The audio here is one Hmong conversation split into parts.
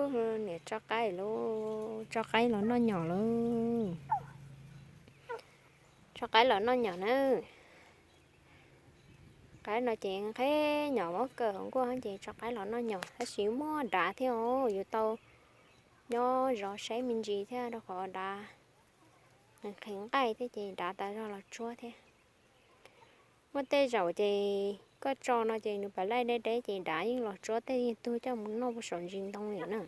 Niam tso qaib lauj, tso qaib los noj nyom lauj. Tso qaib los noj nyom na. Qaib no ces nqhis nyom muab kaw hauv nkuaj ces tso qaib los noj nyom, tab sis muaj dav thiab os, yuav tau nyob zov saib me ntsis thiab rau qhov dav nqhis nqaij thiab ces dav tas zog los tsuab thiab. Muaj tej zaum ces koj tso no ces nws pam laij deb deb ces dav yeej los tsuab tej yeej tug coj mus noj puag saum ntsis ntoo li na.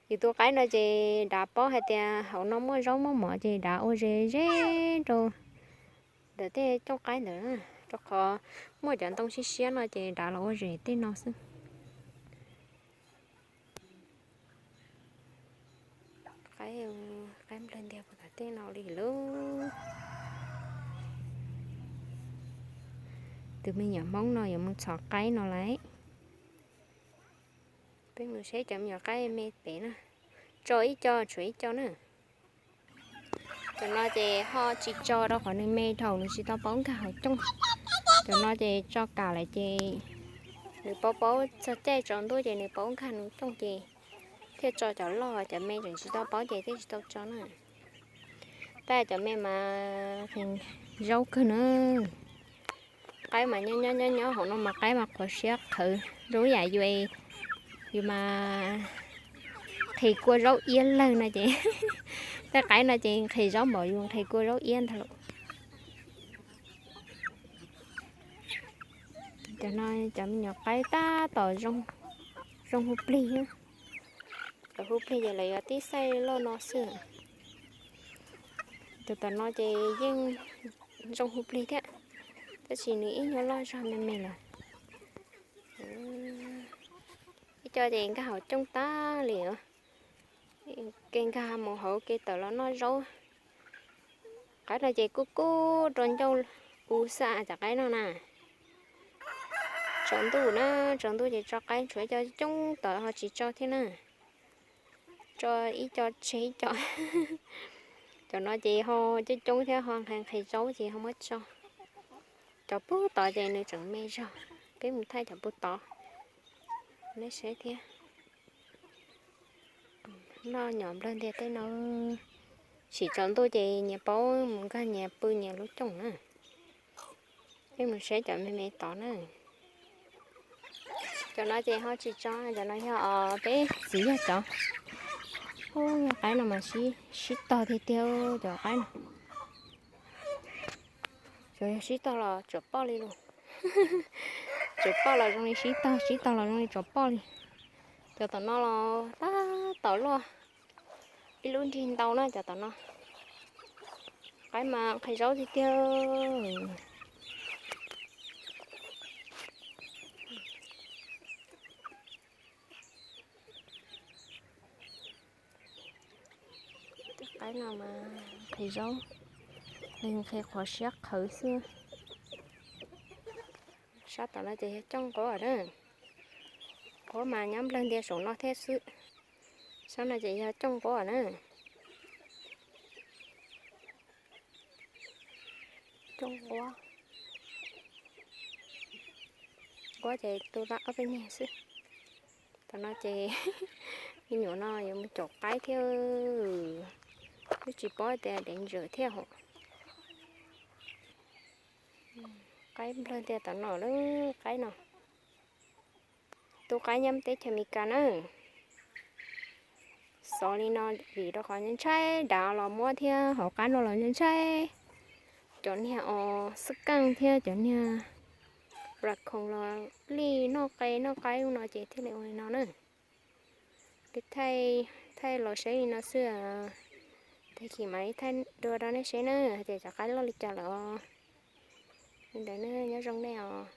Yus tus qaib no ces dav paub hais tias hauv no muaj zaub muaj mov ces dav ua ze ze rau ntawm tej cooj qaib ntawd, rau qhov muaj cov ntoo siab siab no ces dav los ua zem tej no xwb. Qaib, qaib nplawg ntiag puag tom tej no li lauj. Tus me nyuam Hmoob no yuav mus txhom qaib no lauj. Peb mus saib cov me nyuam qaib me pem na. Tso ib co tshuav ib co na. Cov no ces ho tsis tso rau qhov nws me dhau nws tsis tau paub nkag hauv cooj. Cov no ces tso kam lawm ces nws paub paub txog caij tsaus ntuj ces nws paub nkag nws cooj ces thiaj tso cov loj, cov me tseem tsis tau paub ces thiaj tsis tau tso na. Tab cov me mas nqhis zaub kawg na. Qaib mas nyob nyob nyob nyob hauv no mas qaib mas qhuav siab qhawv zoo ib yam yus, yus mas nqhis kua zaub iab lawg no ces, tej qaib no ces nqhis zaub npaum yus nqhis kua zaub iab ntag lauj. Cov no cov me nyuam qaib tab tom zoo hu plig, cov hu plig ces lawv yuav tib xaij loj no xwb. Cov tom no ces yeej zoo hu plig thiab, tab sis nws ib nyuag loj zog me me lawm. Ib co ces nkag hauv cooj tag li os, ke nkag mus hauv ke tawm los noj zaub. Qaib no ces kub kub rau ncauj u xwb cov qaib no na. Tsaus ntuj na, tsaus ntuj ces tso qaib tshuav ib co coob tod ho tsis tso thiab na. Tso ib co tseg ib co. Cov no ces ho coob coob thiab ho nqhis nqhis zaub ces ho muab tso. Cov puag tod ces nws tseem me zog, peb mus thaij cov puag tod nej saib thiab. Noj nyom nplawg ntiag tej no, sim tsaus ntuj ces nyias paub mus nkag nyias pw nyias lub cooj na. Peb mus saib cov me me tod na. Cov no ces ho tsis tso, cov no yog peb txiv yawg cov. Ub, qaib no mas sib tog tiag tiag cov qaib no. Cov yog sib tog los tsuas poj li lauj. Tsuas poj los zoo li sib tog, sib tog los zoo li tsuas poj li. Cov tom no los tab tom luaj ib lub nrig ntau na cov tom no. Qaib mas nqhis zaub tiag tiag. Qaib no mas nqhis zaub, nqhis qhuav siab qhawv xwb. Sab tom no ces yog cooj nquab na. Nquab mas nyob nplawg ntiag saum no thiab xwb. Sab no ces yog cooj nquab na. Cooj nquab. Nquab ces tu laj ob peb niag xwb. Tom no ces me nyuam no yuav mus caum qaib thiab, twb tsis paub tias dev ntsaws thiab hos. Qaib nplawg tiag tom no lawm, qaib no. Tus qaib nyob teb chaws Amelikas na. Xov li no vim rau qhov ntshai dav los muab thiab hauv qab no los ntshai. Cov niag os xab kaaj thiab cov niag raccoon los lij noj qe noj qaib no ces thiaj li ua li no na. Peb thaij los saib li no xwb, tag kis mam li thaij dua rau nej saib na hais tias cov qaib loj li cas lawm os. Li ntawd na, nyob zoo nej os.